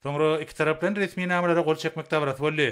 Soňra ikitaraplaýyn resminamalara gol çekmek dabarasy boldy.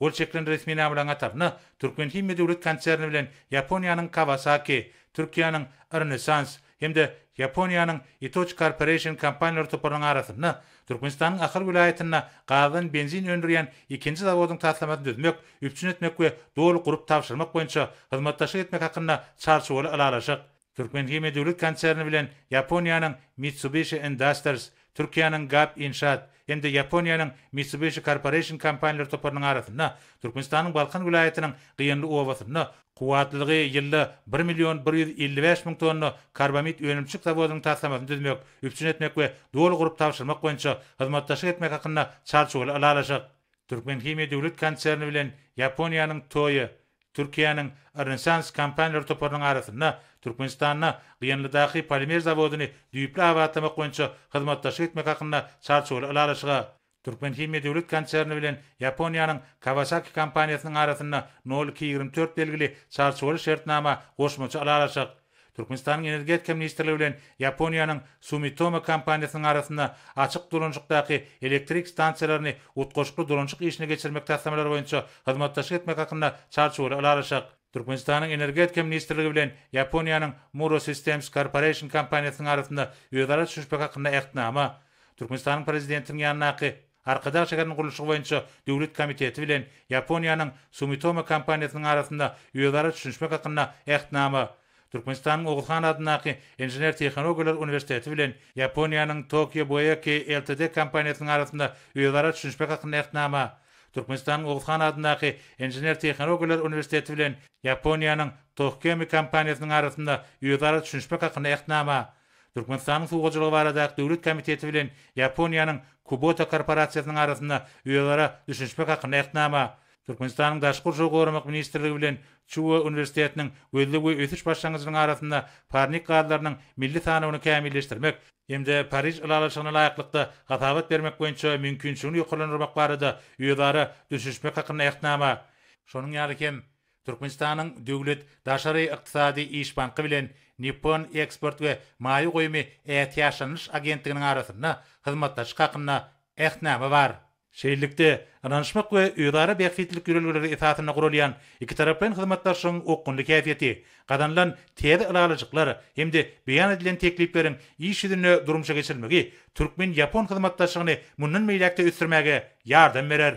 Gol çekilen resminamalaryň hatarynda Türkmenhimiýa döwlet konserni bilen Ýaponiýanyň Kawasaki, Türkiýäniň Rönesans hem-de Ýaponiýanyň Itochu Corporation kompaniýalar toparynyň arasynda Türkmenistanyň Ahal welaýatynda gazdan benzin öndürýän ikinji zawodyň taslamasyny düzmek, üpjün etmek we doly gurup tabşyrmak boýunça hyzmatdaşlyk etmek hakynda çarçuwaly ylalaşyk, Türkmenhimiýa döwlet konserni bilen Ýaponiýanyň Mitsubishi Industries, Türkiýäniň Gap Inşaat hem-de Ýaponiýanyň Mitsubishi Corporation kompaniýalar toparynyň arasynda Türkmenistanyň Balkan welaýatynyň Gyýanly obasynda kuwwatlylygy ýylda bir million 155 müň tonna karbamid önümçilik zawodynyň taslamasyny düzmek, üpjün etmek we doly gurup tabşyrmak boýunça hyzmatdaşlyk etmek hakynda çarçuwaly ylalaşyk. Türkmenhimiýa döwlet konserni bilen Ýaponiýanyň Toyo, Türkiýäniň Rönesans kompaniýalar toparynyň arasynda Türkmenistanda Gyýanlydaky polimer zawodyny düýpli abatlamak boýunça hyzmatdaşlyk etmek hakynda çarçuwaly ylalaşyga, Türkmenhimiýa döwlet konserni bilen Ýaponiýanyň Kawasaki kompaniýasynyň arasynda nol iki 24 belgili çarçuwaly şertnama goşmaça ylalaşyk, Türkmenistanyň Energetika ministrligi bilen Ýaponiýanyň Sumitomo kompaniýasynyň arasynda açyk dolanyşykdaky elektrik stansiýalaryny utgaşykly dolanyşyk işine geçirmek taslamalary boýunça hyzmatdaşlyk etmek hakynda çarçuwaly ylalaşyk. Türkmenistanyň Energetika ministrligi bilen Ýaponiýanyň Muro Systems Corporation kompaniýasynyň arasynda özara düşünişmek hakynda Ähtnama. Türkmenistanyň Prezidentiniň ýanyndaky Arkadag şäheriniň gurluşygy boýunça döwlet komiteti bilen Ýaponiýanyň Sumitomo kompaniýasynyň arasynda özara düşünişmek hakynda Ähtnama, Türkmenistanyň Oguzhan adyndaky Inžener-tehnologiýalar uniwersiteti bilen Ýaponiýanyň Tokyo Boeki Ltd kompaniýasynyň arasynda özara düşünişmek hakynda Ähtnama, Türkmenistanyň Oguzhan adyndaky Inžener-tehnologiýalar uniwersiteti bilen Ýaponiýanyň Tohkemi kompaniýasynyň arasynda özara düşünişmek hakynda Ähtnama, Türkmenistanyň Suw hojalygy baradaky döwlet komiteti bilen Ýaponiýanyň Kubota korporasiýasynyň arasynda özara düşünişmek hakynda Ähtnama, Türkmenistanyň Daşky gurşawy goramak ministrligi bilen Çuo uniwersitetiniň Gözleg we ösüş başlangyjynyň arasynda parnik gazlarynyň milli sanawyny kämilleşdirmek hem-de Pariž ylalaşygyna laýyklykda hasabat bermek boýunça mümkinçiligini ýokarlandyrmak barada özara düşünişmek hakynda Ähtnama, şonuň ýaly hem Türkmenistanyň Döwlet daşary ykdysady iş banky bilen Nippon eksport we maýa goýumy ätiýaçlanyş agentliginiň arasynda hyzmatdaşlyk hakynda Ähtnama bar. Şeýlelikde, ynanyşmak we özara bähbitlilik ýörelgeleri esasynda guralýan ikitaraplaýyn hyzmatdaşlygyň okgunly häsiýeti, gazanylan täze ylalaşyklar hem-de beýan edilen teklipleriň iş ýüzünde durmuşa geçirilmegi türkmen-ýapon hyzmatdaşlygyny mundan beýläk-de ösdürmäge ýardam berer.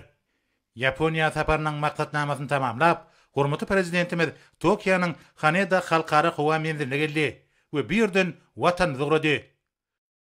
Ýaponiýa saparynyň maksatnamasyny tamamlap, hormatly Prezidentimiz Tokionyň Haneda halkara howa menziline geldi we bu ýerden Watanymyza ugrady.